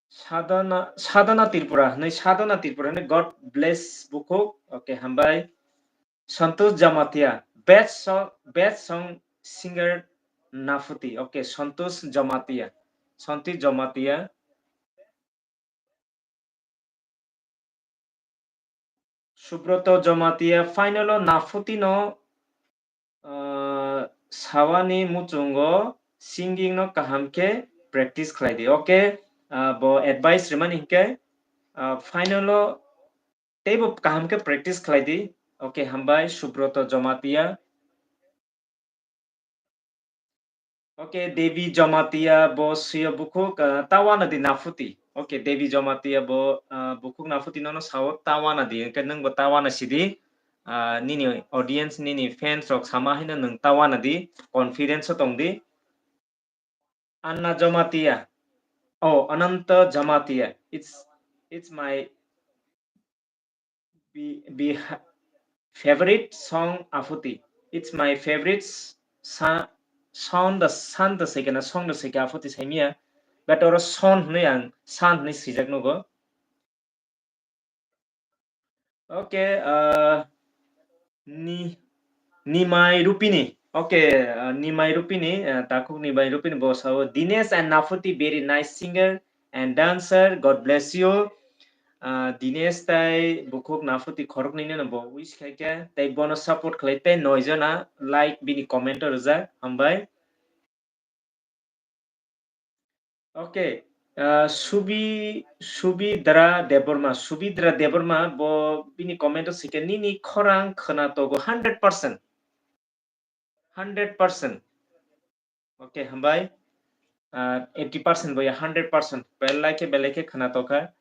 Sadhana, Sadhana Tripura, hwnwi Sadhana Tripura hwnwi God bless bukhuk. Okay, hambai. Santosh Jamatia, best song, best song singer Nafuti. Okay, Santosh Jamatia. Santosh Jamatia. Subroto Jamatia final o Nafuti no, ah, sawani muchungo singing no kaham khe practice khlai di. Okay, ah, bo advice rimani hinkhe, ah, final o teibo kaham khe practice khlai di. Okay, hambai Subroto Jamatia. Okay, Devi Jamatia bo swiyo bukhuk, ah, tawana di Nafuti. Okay, Devi Jamatia bo, ah, bukhuk Nafuti nono sao tawana di, hwnkhe nwng bo tawana sidi, ah, nini audience, nini fans rok sama haino nwng tawana di, confidence o tong di. Anna Jamatia. Oh, Ananta Jamatia. It's, it's my be, be ha-, favorite song Afuti. It's my favorite s-, sa-, sound the, sound the second, song the second Afuti saimia. But oro sound hwnwi ang, sound hwnwi swijak nugo. Okay, ah, ni, Nimai Rupini. Okay, ah, Nimai Rupini, ah, takhuk Nimai Rupini bo sao, "Dinesh and Nafuti, very nice singer and dancer. God bless you." Ah, Dinesh tai bukhuk Nafuti khoroknwi no bo wish khai khe, tai bono support khlai, tai noi jona like bini comment o rijak. Hambai. Okay. Ah, Subi, Subidra Debbarma, Subidra Debbarma, bo bini comment o sike, "Nini khorang khwna togo hundred percent." Hundred percent. Okay, hambai. Ah, eighty percent bo ya, hundred percent. Belai khe, belai khe khwna tokha.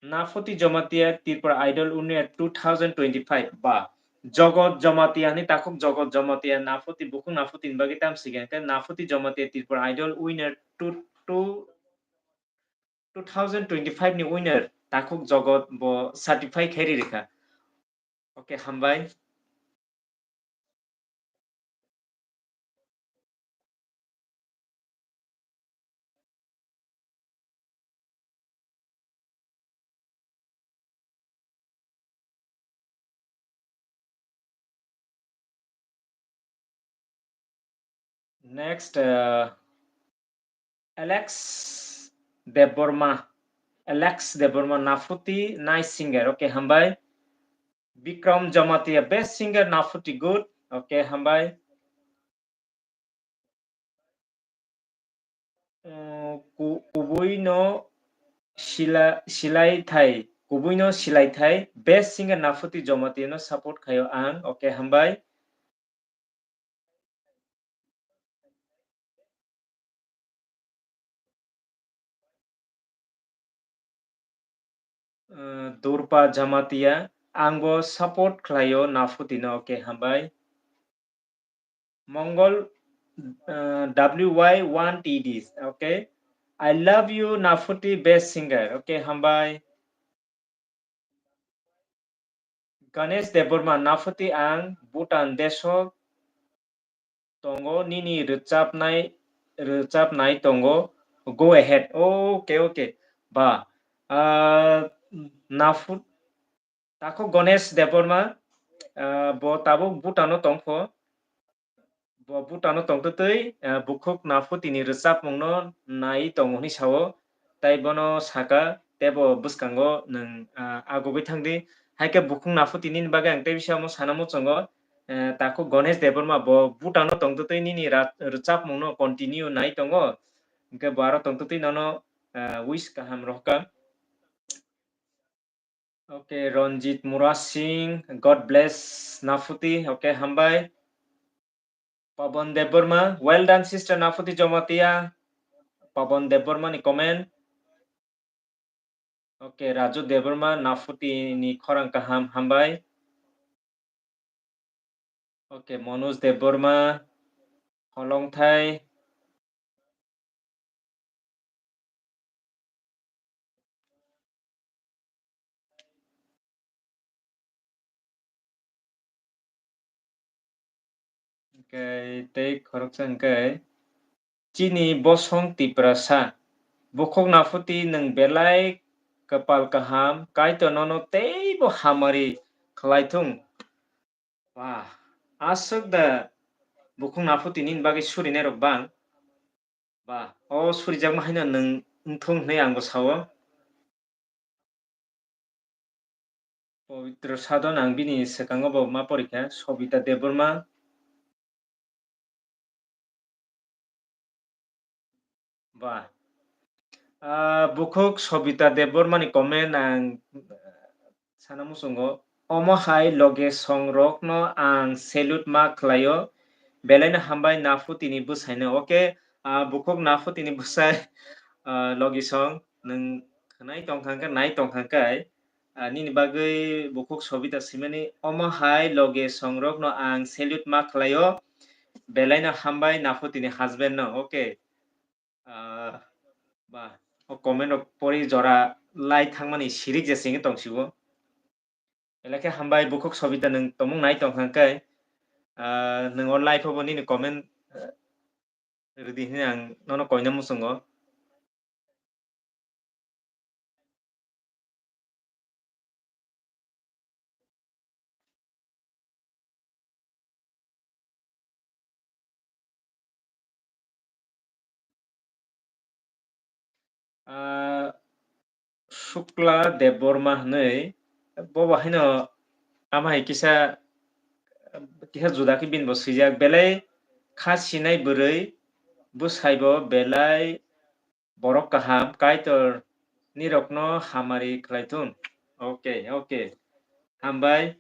Nafuti Jamatia Tripura Idol winner two thousand twenty-five. Ba, Jogot Jamatia ni takhuk Jogot Jamatia Nafuti, bukhuk Nafuti ni bagwi tam sigan khe Nafuti Jamatia Tripura Idol winner two, two, two thousand twenty-five ni winner takhuk Jogot bo certify khe ri rikha. Okay, hambai. Next, uh, Alex Debbarma. Alex Debbarma, Nafuti, nice singer. Okay, hambai. Bikram Jamatia, best singer, Nafuti, good. Okay, hambai. Uh, ku-, kubui no sila-, silai thai, kubui no silai thai, best singer Nafuti Jamatia no support khayo ang. Okay, hambai. Uh, Durpa Jamatia, ang bo support khlaio Nafuti no, okay, hambai. Mongol, uh, W Y one T D, okay. I love you, Nafuti, best singer, okay, hambai. Ganesh Debbarma, Nafuti, ang Bhutan deso tongo, nini rwchapnai, rwchapnai tongo, go ahead. Okay, okay. Ba, ah, Nafu-, takhuk Ganesh Debbarma, ah, bo tabuk Bhutan o tongpho. Bo Bhutan o tongtwtwi, ah, bukhuk Nafuti ni rwchapmung no nai tongo hwnwi sao. Tai bono saka, tei bo bwskango nwng, ah, agugwi thangdi. Hai khe bukhuk Nafuti nini bagwi ang tei bisa omo sana muchungo, eh, takhuk Ganesh Debbarma bo Bhutan o tongtwtwi nini ra-, rwchapmung no continue nai tongo. Hwnkhe bo aro tongtwtwi nono, eh, wish kaham rohkha. Okay, Ranjit Murasing, God bless Nafuti. Okay, hambai. Pawan Debbarma, well done, sister Nafuti Jamatia. Pawan Debbarma ni comment. Okay, Raju Debbarma, Nafuti ni khorang kaham, hambai. Okay, Manoj Debbarma, Holongthai. Hwnkhe tei khoroksa hwnkhe, chini bosong Tiprasa, bukhuk Nafuti nwng belai kwpal kaham, Kaitor nono teibo hamari khlai thung. Ba, aswk da bukhuk Nafuti nini bagwi surinairok bang? Ba, o surijakma haino nwng wngthung hwnwi ang bo sao. Pabitra Sadhan, ang bini swkango bo ma porikha, Sobita Debbarma. Ba. Ah, bukhuk Sobita Debbarma ni comment ang sana muchungo. Omo hai loge song rok no ang salute ma khlaio. Belai no hambai Nafuti ni bwsai no. Okay, ah, bukhuk Nafuti ni bwsai, ah, loge song nwng khwnai tongkha khe, nai tongkha khe, ah, nini bagwi bukhuk Sobita swimani, omo hai loge song rok no ang salute ma khlaio. Belai no hambai Nafuti ni husband no. Okay. Ah, ba, o comment rok pori jora lai thangmani sirik je singwi tongsigo. Belai khe hambai bukhuk Sobita, nwng tomung nai tongkha khe, ah, nwng o live o bo nini comment, ah, rwdi hwnwi ang nono koina muchungo. Ah, Shukla Debbarma hwnwi, bo bo haino ama hai kisa, kisa juda khe bini bo swijak, belai kha sinai bwrwi bwsai bo belai borok kaham, Kaitor nirokno hamari khlai thun. Okay, okay. Hambai.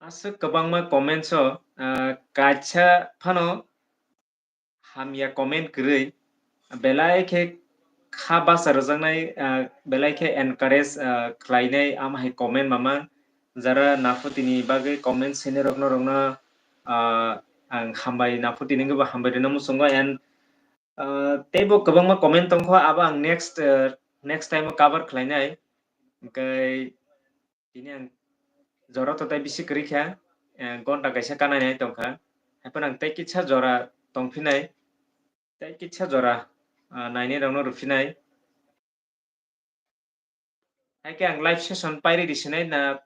Aswk kwbangma comments o, ah, kaisa phano hamya comment kwrwi, belai khe kha bacha rwjaknai, ah, belai khe encourage, ah, khlainai, ama hai comment mamang, jara naphutini bagwi comment sinai rokno, rokno, ah, ang hambai, naphutini wngwi bo hambai rwna muchungo, and, ah, teibo kwbangma comment tongkho, abo ang next, ah, next time o cover khlainai. Hwnkhe tini ang jora to tei bisi kwrwi kha, eh, gonta kaisa kanai nai tongkha. Haiphano ang tei kisa jora tongphinai, tei kisa jora, ah, nainai rokno rwphinai. Hai khe ang live session pairi risinai na,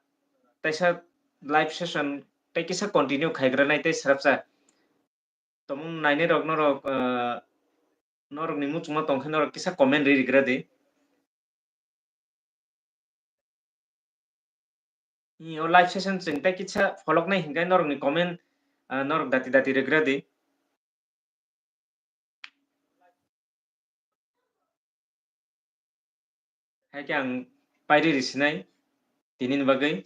teisa live session tei kisa continue khaigra nai tei srapsa. Tomung nainai rok norok, ah, norokni muchungma tongkhe norok kisa comment ri rigra di. Ni o live session chwng tei kisa pholoknai hinkhe norokni comment, ah, norok dati dati rwgra di. Hai khe ang pairi risinai tinini bagwi.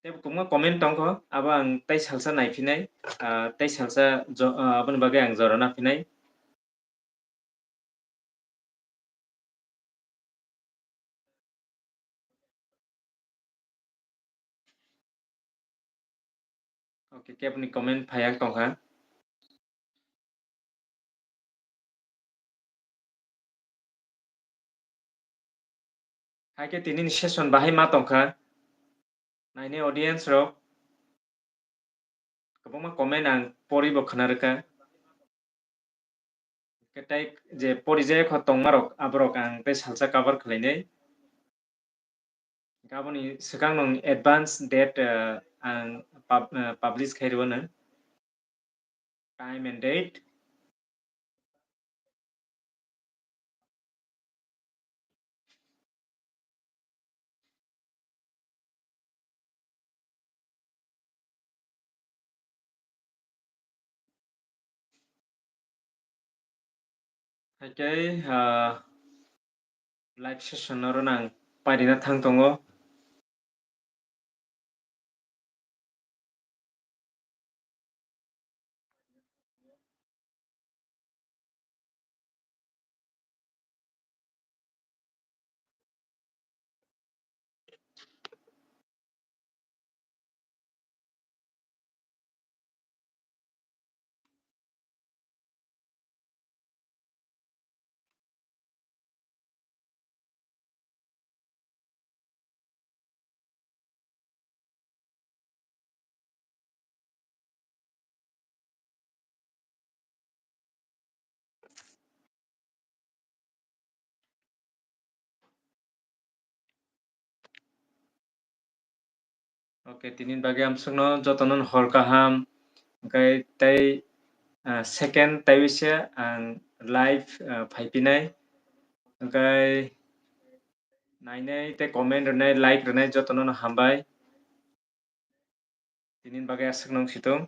Tei kwbangma comment tongkho, abo ang tei salsa naiphinai, ah, tei salsa jo-, ah, aboni bagwi ang jora naphinai. Okay, keboni comment phaiya tongkha. Hai khe tinini session bahai ma tongkha. Nainai audience rok kwbangma comment ang poribo khna rwkha. Khe tei je porijak kho tongmarok, aborok ang tei salsa cover khlainai. Aboni swkang nung advance date, eh, ang pub-, eh, publish khai rwno. Time and date. Hai khe, ah, live session oro nang pairina thang tongo. Okay, tini bagwi amsukno jotono hor kaham, hwnkhe tei, ah, second tei wisa ang live, ah, phaipinai, hwnkhe nainai tei comment rwnai, like rwnai jotono hambai. Tini bagwi aswk nung situng.